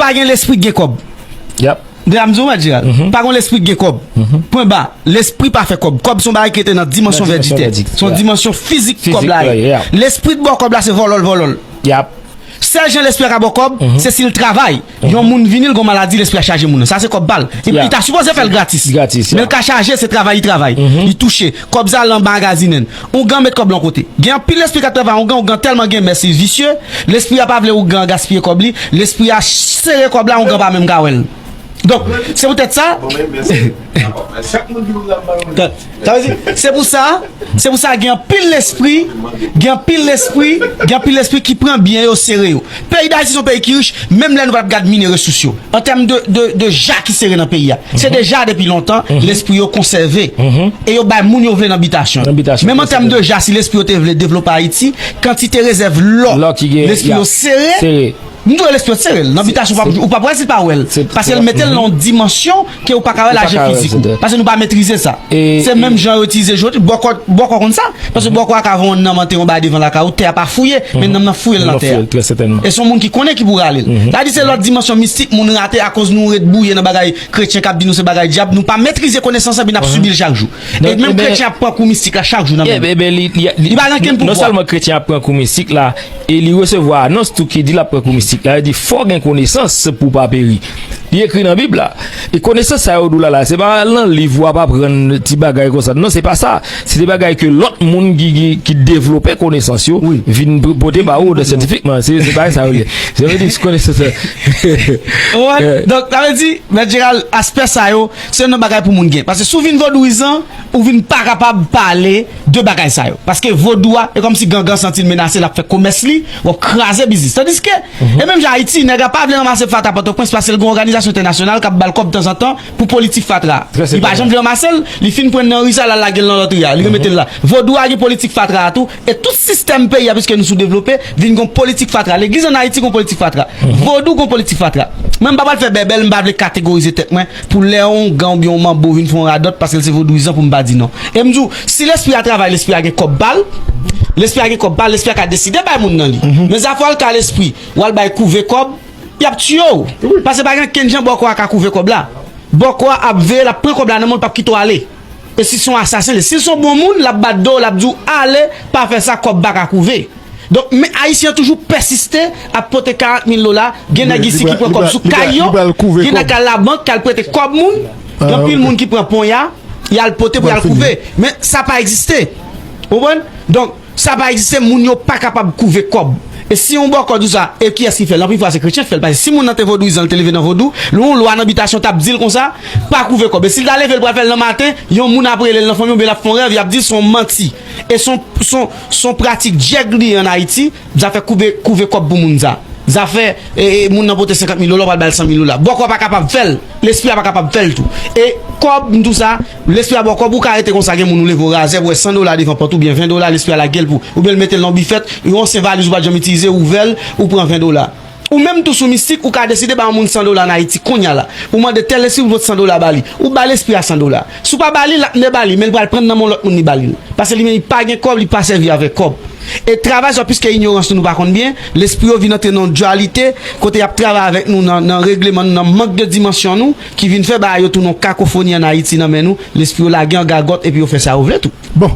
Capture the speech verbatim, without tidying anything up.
Pa gen lespri k gen kòb. Yap. Deja m di w, Mèt Jeral, pa gen lespri k gen kòb. Pwen ba. Lespri pa fè kòb. Kòb se yon bagay ki rete nan dimansyon vèditè. Se yon dimansyon fizik kòb la ye. Lespri k ba w kòb la se vòlò l vòlò l. Sèl jan lespri a ka ba w kòb, se si l travay. Yon moun vini, l gen yon maladi, lespri a chaje moun nan. Sa se kòb pa l. Li ta sipoze fè l gratis. Men l ka chaje, se travay li travay. Li touche. Kòb sa al nan magazinen. Ougan met kòb la yon kote. Gen anpil lespri k ap travay ougan, ougan tèlman gen mès, li visye, lespri a pa vle ougan gaspiye kòb li, lespri a sere kòb la, ougan pa menm ka wè l. Donk, se poutèt sa. Sa vle di, se pou sa, se pou sa gen anpil lespri, gen anpil lespri, gen anpil lespri ki pran byen yo, sere yo. Peyi Dayiti se yon peyi ki rich, menm lè nou pa t ap gad mine resous yo. An tèm de, de, de ja ki sere nan peyi a. Se de ja depi lontan, lespri yo konsève. E yo bay moun yo vle nan bitasyon. Menm an tèm de ja, si lespri yo te vle devlope Ayiti, kantite rezèv lò lespri yo sere. M di w lespri yo sere. Nan bitasyon, ou p ap wè si l pa wè l. Paske l mete l nan yon dimansyon ke ou pa ka wè l a je fizik ou. Paske nou pa metrize sa. Se menm jan yo itilize jodi. Bòkò, bòkò konn sa. Paske bòkò a ka voye yon nanm antre yon bagay devan lakay ou, tè a pa fouye, men nanm nan fouye l nan tè a. E se yon moun ki konnen ki pou rale l. Sa di se lòt dimansyon mistik moun rate akoz nou ret bouye nan bagay kretyen k ap di nou se bagay dyab, nou pa metrize konesans lan, epi n ap sibi l chak jou. E menm kretyen ap pran kou mistik la chak jou nan men nou. Li pa gen ankenn pouvwa. Non sèlman kretyen ap pran kou mistik la, e li resevwa anons tou ki di l ap pran kou mistik la. Li di fò gen konesans pou w pa peri. Li ekri nan Bib la. E konesans sa yo di w la, la, se pa al nan liv w ap aprann ti bagay konsa. Non, se pa sa. Se de bagay ke lòt moun ki, ki, ki devlope konesans yo vin p-, pote ba ou de syantifikman. Se, se bagay sa yo ye. Se vle di konesans sa. Donk, sa vle di, Mèt Jeral, aspè sa yo, se yon bagay pou moun gen. Paske si w vin vodouyizan, ou vin pa kapab pale de bagay sa yo. Paske vodou a, e kòmsi gangan santi l menase, l ap fè komès li, w ap kraze biznis. Tandiske, e menm jan Ayiti, nèg la pa vle ranmase fatra Pòtoprens paske l gen yon òganizasyon entènasyonal k ap ba l kòb tanzantan pou politik fatra. Li pa janm vle ranmase l, li fin pran nan ri sa, l al lage l nan lòt ri a, li remete l la. Vodou a gen politik fatra a tou, e tout sistèm peyi a, piske nou soudevlope, vin gen yon politik fatra. Legliz ann Ayiti gen yon politik fatra. Vodou gen yon politik fatra. Mwen, m pa pral fè bèbèl, m pa vle kategorize tèt mwen. Pou lè yon ougan oubyen yon manbo vin fè yon radòt paske l se vodouyizan pou m pa di non. E m di w, si lespri a travay, lespri a gen kòb pa l, lespri a gen kòb pa l, lespri a ka deside bay moun nan li. Men zafè w al kay lespri, w al bay kouve kòb, y ap tiye w. Paske pa gen kenn jan bòkò a ka kouve kòb la. Bòkò a ap veye l, ap pran kòb la nan men w, l p ap kite w ale. E si se yon asasen li ye, si l se yon bon moun, l ap bat do w, l ap di w, ale, pa fè sa, kòb pa ka kouve. Donk, men Ayisyen an toujou pèsiste ap pote karant mil dola. Gen nèg isi ki pran kòb sou kay yo. Gen nèg k al labank, k al prete kòb moun. Gen anpil moun ki pran ponya, y al pote pou y al kouve. Men sa pa egziste. Ou konprann? Donk, sa pa egziste, moun yo pa kapab kouve kòb. E si yon bòkò di w sa, e kiyès ki fè l? Anpil fwa se kretyen k fè l. Paske si moun nan te vodouyizan, l te leve nan vodou, yon lwa nan bitasyon t ap di l konsa, pa kouve kòb. E si l ta leve, l pral fè l nan maten, yon moun ap rele l nan fanmi oubyen l ap fè yon rèv, y ap di l se yon manti. E se yon, se yon, se yon pratik djèg li ye ann Ayiti, zafè kouve, kouve kòb pou moun sa. Zafè, e, e, moun nan pote senkant mil dola, w pral ba l san mil dola. Bòkò a pa kapab fè l, lespri a pa kapab fè l tou. E kòb, m di w sa, lespri a ba w kòb, ou ka rete konsa, gen moun ou leve w razè, ou wè san dola devan pòt ou, oubyen ven dola, lespri a lage l pou, oubyen l mete l nan yon bifèt, yon ansyen valiz ou pa t janm itilize, ou ouvè l, ou pran ven dola. Ou menm tou sou mistik, ou ka deside ba yon moun san dola ann Ayiti kounye a la. Ou mande tèl lespri pou l pot san dola ba li. Ou ba lespri a san dola. Si w pa ba li, l ap mande ba li, men l pral pran nan men yon lòt moun li ba li l. Paske li menm li pa gen kòb, li pa sèvi avèk kòb. E travay sa, piske inyorans nou, nou pa konn byen, lespri yo vin antre nan yon dwalite, kote y ap travay avèk nou nan, nan regleman nou, nan mank de dimansyon nou, ki vin fè bagay yo tounen yon kakofoni ann Ayiti nan men nou, lespri yo lage an gagòt epi yo fè sa yo vle tou. Bon,